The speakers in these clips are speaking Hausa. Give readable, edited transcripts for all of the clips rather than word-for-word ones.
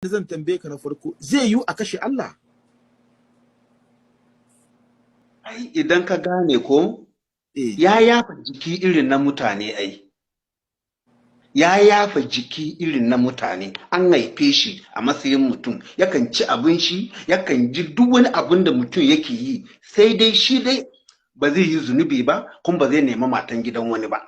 Da zan tambaye ka na farko, zai yiwu a kashe Allah? Ai idan ka gane ko, ya yafa jiki irin na mutane ai. Ya yafa jiki irin na mutane, an haife shi a matsayin mutum, yakan ci abinci, yakan ji duk wani abin da mutum yake yi, sai dai shi dai ba zai yi zunubi ba, kuma ba zai nemi matan gidan wani ba.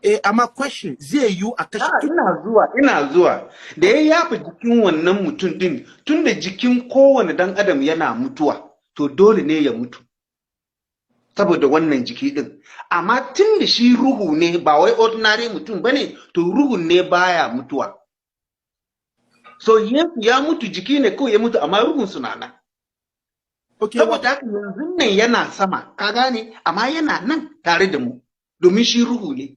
Eh, amma question, zai yiwu a kashe Ina zuwa, ina zuwa. Da ya yafa jikin wannan mutum din, tunda jikin kowane dan adam yana mutuwa, to dole ne ya mutu saboda wannan jiki din. Amma tun da shi ruhu ne, ba wai ordinary mutum bane, to ruhun ne baya mutuwa. So Yesu ya mutu, jiki ne kawai ya mutu, amma ruhun su na nan. Saboda haka yanzu nan yana sama, ka gane, amma yana nan tare da mu domin shi ruhu ne.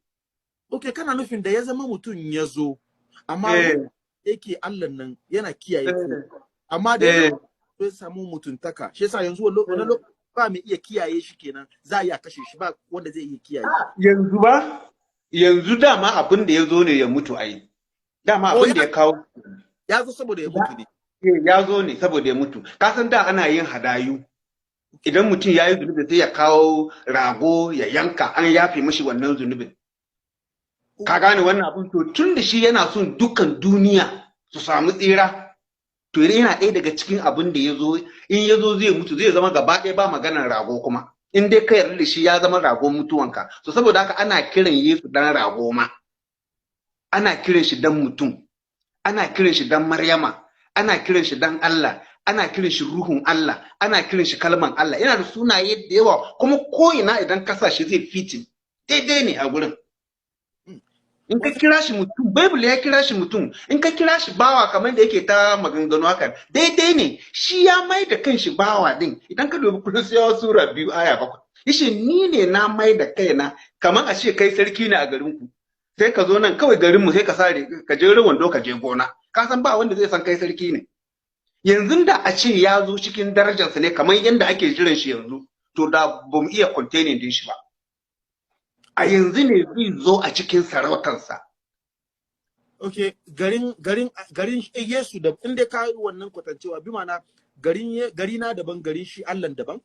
Okay, kana nufin da ya zama mutum ya zo, amma yake Allah nan yana kiyaye ku. Amma da ya samu mutuntaka, shi yasa yanzu wani lokaci ba mai iya kiyaye shi kenan, za a iya kashe shi, ba wanda zai iya kiyaye. Yanzu ba, yanzu dama abin da ya zo ne ya mutu ai. Dama abin da ya kawo. Ya zo saboda ya mutu ne. Ya zo ne saboda ya mutu. Ka san da ana yin hadayu. Idan mutum ya yi zunubi, sai ya kawo rago ya yanka, an yafe mishi wannan zunubin. Ka gane wannan abin? To tun da shi yana son dukkan duniya su samu tsira, to yana ɗaya daga cikin abin da ya zo, in ya zo zai mutu, zai zama gaba ɗaya ba maganar rago kuma. In dai ka yarda da shi, ya zama rago mutuwanka. So saboda haka ana kiran Yesu dan rago ma. Ana kiran shi dan mutum. Ana kiran shi dan Maryama. Ana kiran shi dan Allah. Ana kiran shi ruhun Allah. Ana kiran shi kalman Allah. Yana da sunaye da yawa, kuma ko ina idan ka sa shi zai fitting. Daidai ne a gurin. In ka kira shi mutum, Bible ya kira shi mutum. In ka kira shi bawa, kamar da yake ta maganganu haka, daidai ne. Shi ya mai da kanshi bawa din. Idan ka dubi Kulusiyawa sura 2 aya 7, yace ni ne na mai da kaina. Kamar a ce kai sarki ne a garin ku, sai ka zo nan kawai garin mu, sai ka sare ka je wando ka je gona, ka san ba wanda zai san kai sarki ne. Yanzu da a ce ya zo cikin darajarsa ne kamar yadda ake jiran shi yanzu, to da ba mu iya containing din shi ba. A yanzu ne zai zo a cikin sarautarsa. Okay, garin Yesu da inda ka yi wannan kwatancewa, bi ma'ana garin gari na daban, garin shi Allah daban.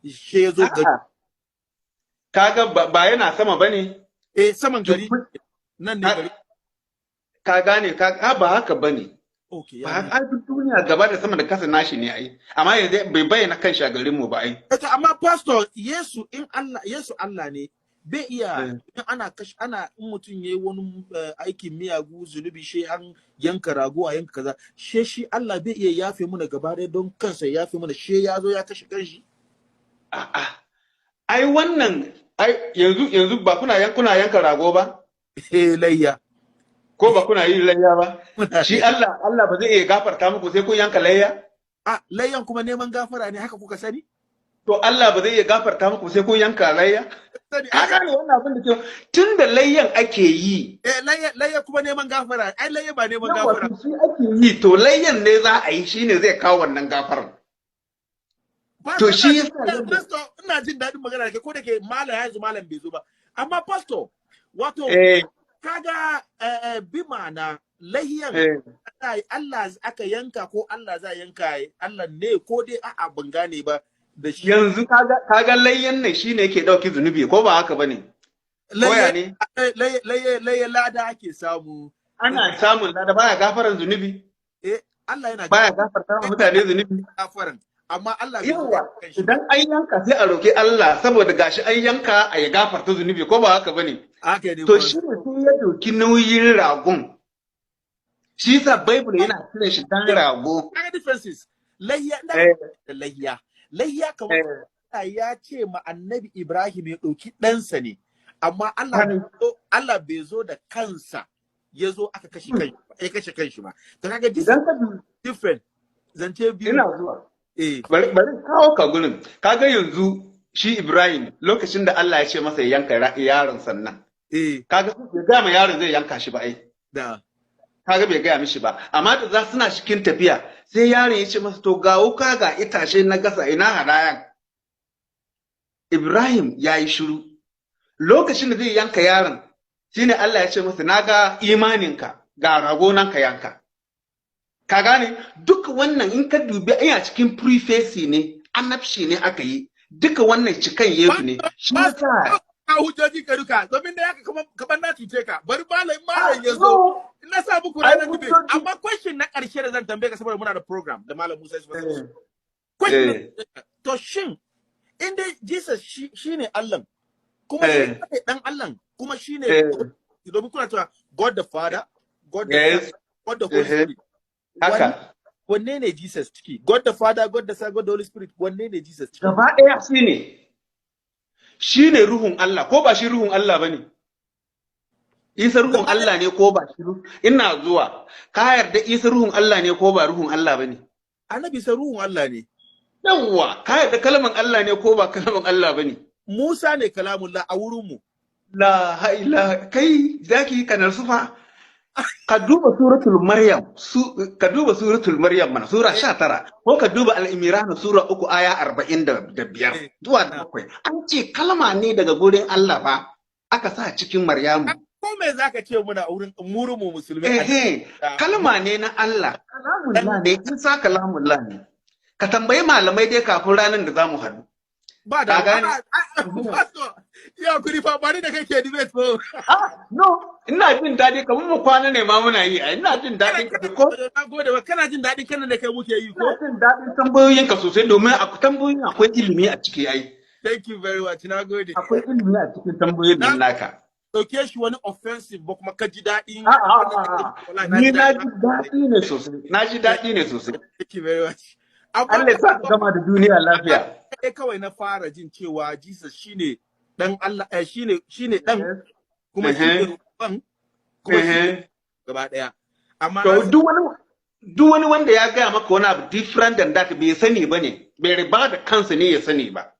Shi ya zo gari. Kaga ba yana sama bane? Eh, saman gari nan ne gari. Ka gane, ka ba haka bane. Okay, ba ai duk duniya gaba da sama da kasa nashi ne ai. Amma yanzu bai bayyana kanshi a garin mu ba ai. Okay, amma pastor, Yesu, in Allah, Yesu Allah ne, bai iya in ana kash ana in mutum yayi wani aikin miyagu, zunubi, she an yanka rago, a yanka kaza, she shi Allah bai iya yafe muna gaba ɗaya don kansa ya yafe muna, she ya zo ya kashe kanshi? A'a. Ai wannan ai yanzu ba kuna yanka rago ba? Eh, layya. Ko ba kuna yin layya ba? Shi Allah ba zai iya gafarta muku sai kun yanka layya? A layyan kuma neman gafara ne, haka kuka sani? To Allah ba zai iya gafarta muku sai kun yanka layya? Ka gane wannan abin da ke tun da layyan ake yi. Eh, layya kuma neman gafara. Ai layya ba neman gafara. Shi ake yi, to layyan ne za a yi, shine zai kawo wannan gafaran. To shi yasa Pastor, ina jin daɗin magana da ke, ko da ke malam yanzu malam bai zo ba. Amma pastor, wato kaga bi ma'ana lahiyan Allah aka yanka ko Allah za yanka Allah ne, ko dai a'a, ban gane ba da shi. Yanzu kaga layyan nan shine yake dauki zunubi, ko ba haka bane? Koya ne? Layya lada ake samu. Ana samun lada, baya gafaran zunubi? Eh, Allah yana Baya gafarta wa mutane zunubi? Gafaran. Amma Allah bai Yawa, idan an yanka sai a roki Allah saboda gashi an yanka a ya gafarta zunubi, ko ba haka bane? Haka ne. To shi ne sai ya doki nauyin ragon. Shi yasa Bible yana kiran shi dan rago. Kaga differences. Layya da layya. Layya kamar Allah ya ce ma Annabi Ibrahim ya ɗauki ɗansa ne, amma Allah bai zo da kansa ya zo aka kashe kan ya kashe kanshi ba. To kaga Idan ka different zance biyu. Ina zuwa. Eh. Bari kawo ka gurin. Kaga yanzu shi Ibrahim, lokacin da Allah ya ce masa ya yanka yaron sannan. Kaga bai gaya ma yaron zai yanka shi ba ai. Da. Kaga bai gaya mishi ba. Amma da za suna cikin tafiya, sai yaron ya ce masa, to ga wuka ga itace na gasa, ina hadayan? Ibrahim ya yi shiru. Lokacin da zai yanka yaron, shine Allah ya ce masa, na ga imaninka. Ga rago nan ka yanka. Ka gane? Duk wannan in ka dubi ina cikin prophecy ne, annabci ne aka yi. Duka wannan cikan Yesu ne. Shi yasa Ka hujjoji ka duka, domin da yaka kamar na cuce ka. Bari malam ya zo. Ina sa muku ranar debate. Amma question na ƙarshe da zan tambaye ka, saboda muna da program da Malam Musa Yusuf. Question, to shin in dai Jesus shi ne Allah, kuma shi ne dan Allah, kuma shi ne, domin kuna cewa God the Father, God the Son, God the Holy Spirit. Haka. Wanne ne Jesus ciki? God the Father, God the Son, God the Holy Spirit, wanne ne Jesus ciki? Gaba ɗaya shi ne. Shi ne Ruhun Allah, ko ba shi Ruhun Allah ba ne? Isa Ruhun Allah ne ko ba shi? Ina zuwa. Ka yarda Isa Ruhun Allah ne ko ba Ruhun Allah ba ne? Annabi sa Ruhun Allah ne. Yawwa, ka yarda kalman Allah ne ko ba kalman Allah ba ne? Musa ne kalamullah a wurin mu. La ilaha, kai zaki kanar sufa. Ka duba Suratul Maryam, su, ka duba Suratul Maryam mana, sura 19, ko ka duba Al-Imran sura 3 aya 45 zuwa da 7. An ce kalma ne daga gurin Allah ba aka sa cikin Maryamu. Ko me zaka ce muna wurin murin mu musulmi? Eh, kalma ne na Allah, kalamullah ne, Isa kalamullah ne. Ka tambayi malamai dai kafin ranar da zamu haɗu. Ba da Ka gane? Pastor, ya kuri fa, ba ni da kake debate ko. Ah, no, ina jin daɗi kamar mu kwana ne ma muna yi, ai ina jin daɗin ka ko. Na gode wa, kana jin daɗin kana da kai muke yi ko? Ina jin daɗin tambayoyinka sosai, domin a tambayoyin akwai ilimi a ciki ai. Thank you very much. Na gode. Akwai ilimi a cikin tambayoyin nan naka. Dauke shi wani offensive ba, kuma ka ji daɗin. A'a, ni na ji daɗi ne sosai. Na ji daɗi ne sosai. Thank you very much. Allah ya sa ka gama da duniya lafiya. Kai kawai na fara jin cewa Jesus shine dan Allah, shine dan, kuma shine ruwan, kuma shine gaba daya. Amma To duk wani wanda ya gaya maka wani abu different than that bai sani ba ne, bai riba da kansa ne ya sani ba.